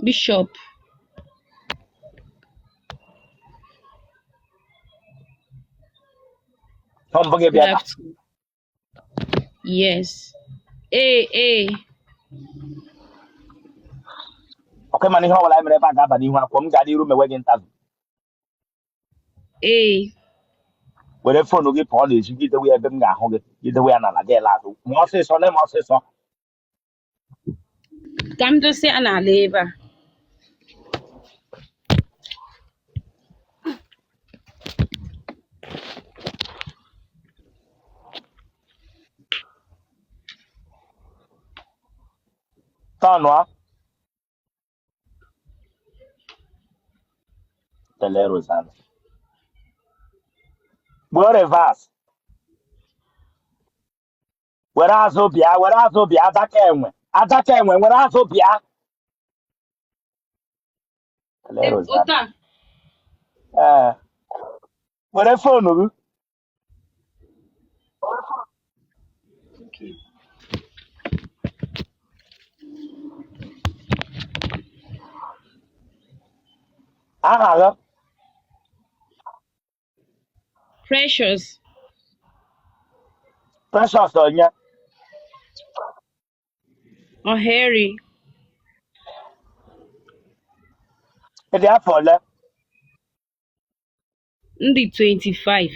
Bishop. Ọ mbụ gị Good bịa ebe a? afternoon. Yes. Ee, ee. Ọkwa mana ihe ọbụla anyị mere ebe a ga-aba n'ihu akwụkwọ m gara iru mewe gị interview. Ee. Were phone gị pụọ n'ezi gị dewe ya ebe m ga-ahụ gị, gị dewe ya n'ala gị ele azụ ma ọsịsọ na ma ọsịsọ. Ka m dosa ya n'ala ebe a. Tọnụọ tele Rosanna gbuo reverse, were azụ bịa, were azụ bịa, adaka enwe, adaka enwe, were azụ bịa tele Rosanna. Otu a. Ee, were phone gị. Okay. Aha gị? Precious. Precious onye? Ohaeri. Ị dị afọ ole? M dị 25.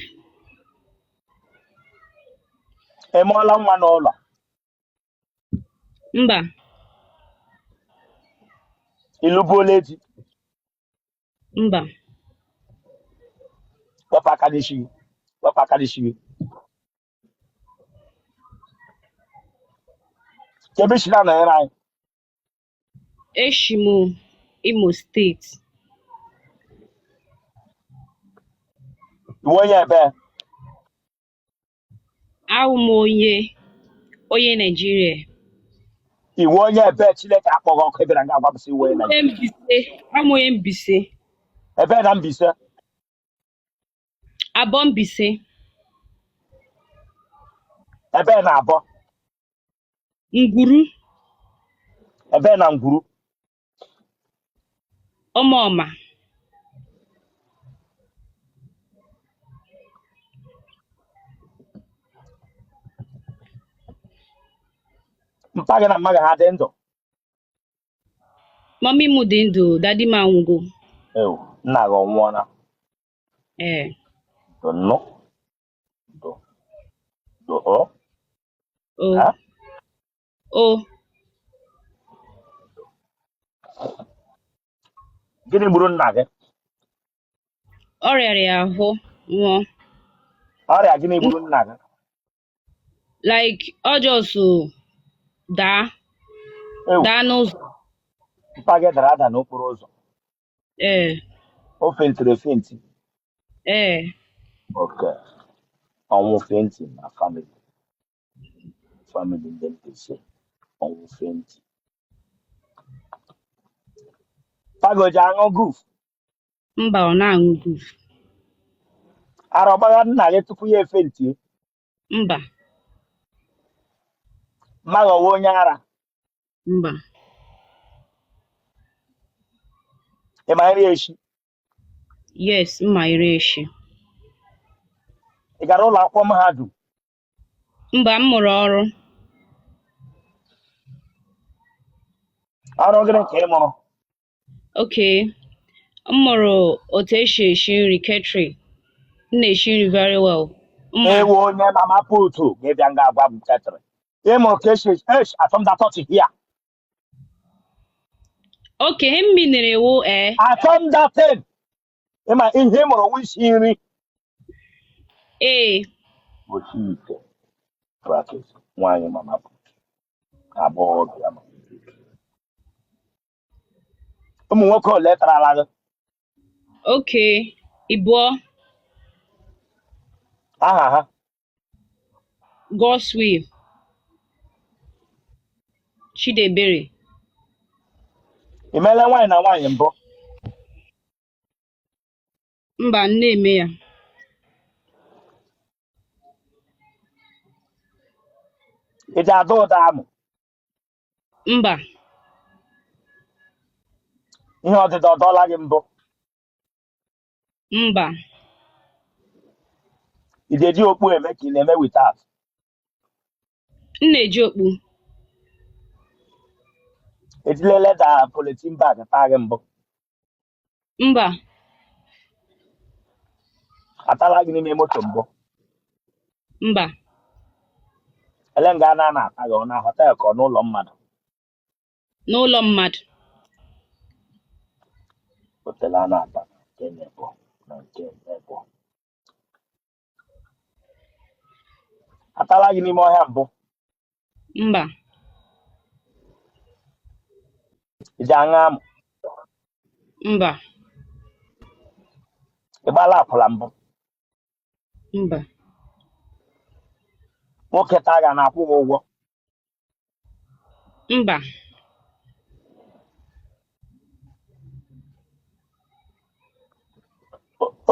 Ị mụọla nwa n'ụlọ? Mba. Ị lụbuola di? Mba. Wepụ aka n'isi gị, wepụ aka n'isi gị. Kebe isi na-anọnyere anyị? Eshi m Imo Steeti. Ị wụ onye ebe? Awụ m onye Naịjirịa. Ị wụ onye ebe? Chineke akpọghị ọkụ, ị bịara nga agwa m sị ị wụ onye Naịjirịa. Mbaise. Awụ m onye Mbaise. Ebe na Mbaise? Abọ Mbaise. Ebe na Abọ? Ngwuru. Ebe na Ngwuru? Ụmụọma. Mpa gị na mma gị ha dị ndụ? Mummy m dị ndụ, daddy m anwụgo. Ew, nna gị ọ nwụọla? Ee. Nnụ do do o. O. Ha? O. Gịnị gburu nna gị? Ọ rịara ya ahụ nwụọ. Ọrịa gịnị gburu nna gị? Like ọ just daa. Ew. Daa n'ụzọ. Mpa gị dara ada n'okporo ụzọ? Ee. O fentiri efenti? Ee. Okay. Ọnwụ fenti na family. Family ndị Mbaise, ọnwụ fenti. Mpa gị o ji aṅụ guf? Mba, ọ na-aṅụ guf. Ara ọ gbagha nna gị tupu ya efenti? Mba. Mma gị ọ wụ onye ara? Mba. Ị ma nri eshi? Yes, m ma nri eshi. Ị gara ụlọ akwụkwọ mahadum? Mba, m mụrụ ọrụ. Ọrụ gịnị ka ị mụrụ? Okay, m mụrụ otu esi esi nri, catering. M na-esi nri very well. Mma. Ị wụ onye mama put gị bịa nga agwa m catering. Ị mụrụ ka esi esi achọ m that touch here. Okay, ihe m minere wụ ee. Achọ m that thing. Ị ma ihe ị mụrụ wụ isi nri. Ee. Osi ite practice nwaanyị mama put agbọghọbịa mama put. Ụmụ nwoke ole tarala gị? Okay, ịbụọ. Aha ha? Godswill, Chidebere. Ị meela nwaanyị na nwaanyị mbụ? Mba, m na-eme ya. Ị ji ada ụda amụ? Mba. Ihe ọdịdọ ọ dọọla gị mbụ? Mba. Ị ga-eji okpu eme ka ị na-eme without? M na-eji okpu. Ejila leather polythene bag taa gị mbụ? Mba. Atala gị n'ime moto mbụ? Mba. Ele nga a na-ata gị, ọ na hotel ka ọ n'ụlọ mmadụ? N'ụlọ mmadụ. Otele a na-ata na nke nebo na nke nebo. Atala gị n'ime ọhịa mbụ? Mba. Ị ji aṅụ amụ? Mba. Ị gbaala akwụla mbụ? Mba. Nwoke taa gị a na-akwụ gị ụgwọ? Mba.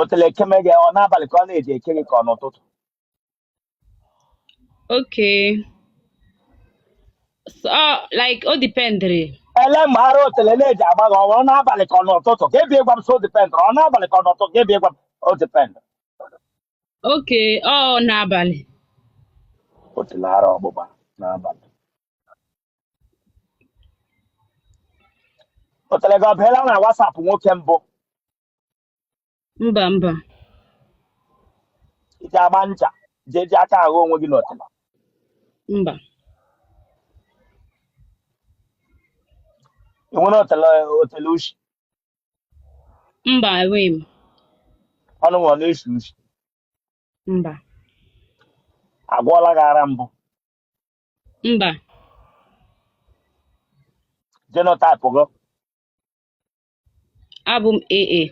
Otele ekeme gị ọ n'abalị ka ọ na-eji eke gị ka ọ n'ụtụtụ? Okay. So, like, o dependịrị. Ele mgbe ara otele na-eji agba gị, ọ n'abalị ka ọ n'ụtụtụ? Ka ebie gwa m so depend ọ n'abalị ka ọ n'ụtụtụ, ka ebie gwa m o depend. Okay, ọ n'abalị. Otele ara ọgbụgba n'abalị. Otele gị ọ bịala na WhatsApp nwoke mbụ? Mba, mba. Ị ji agba ncha jee ji aka ahụ onwe gị n'otele? Mba. Ị nwere otele otele ushi? Mba, enweghị m. Ọnụ nwere na-eshi ushi? Mba. Agwọọla gị ara mbụ? Mba. Genotype gị? Abụ m AA.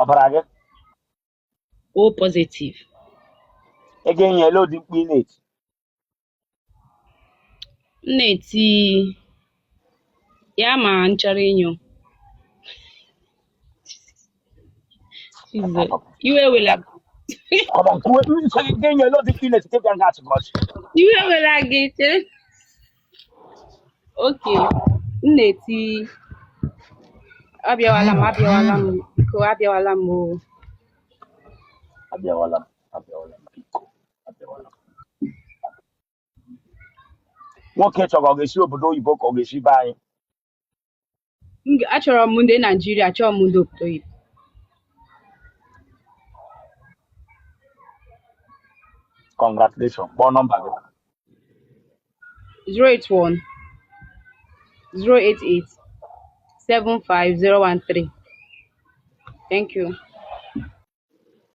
Ọbara gị? O positive. Ị ga-enye ele ụdị mkpu ị na-eti? M na-eti ya ma m chọrọ ịnyụ. Jesus. Iwe ewela Come on, kwuo ị ga-enye ele ụdị mkpu ị na-eti ka ị bịa nga achị gị ọchị. Iwe ewela gị, chere. Okay. M na-eti abịawala m, abịawala m, biko abịawala m o. Abịawala m, abịawala m, biko abịawala m. Nwoke chọrọ ọ ga-esi obodo oyibo ka ọ ga-esi be anyị? Achọrọ m ndị Naijiria, achọrọ m ndị obodo oyibo. Congratulations. Kpọọ nọmba gị. 081 088 75013. Thank you.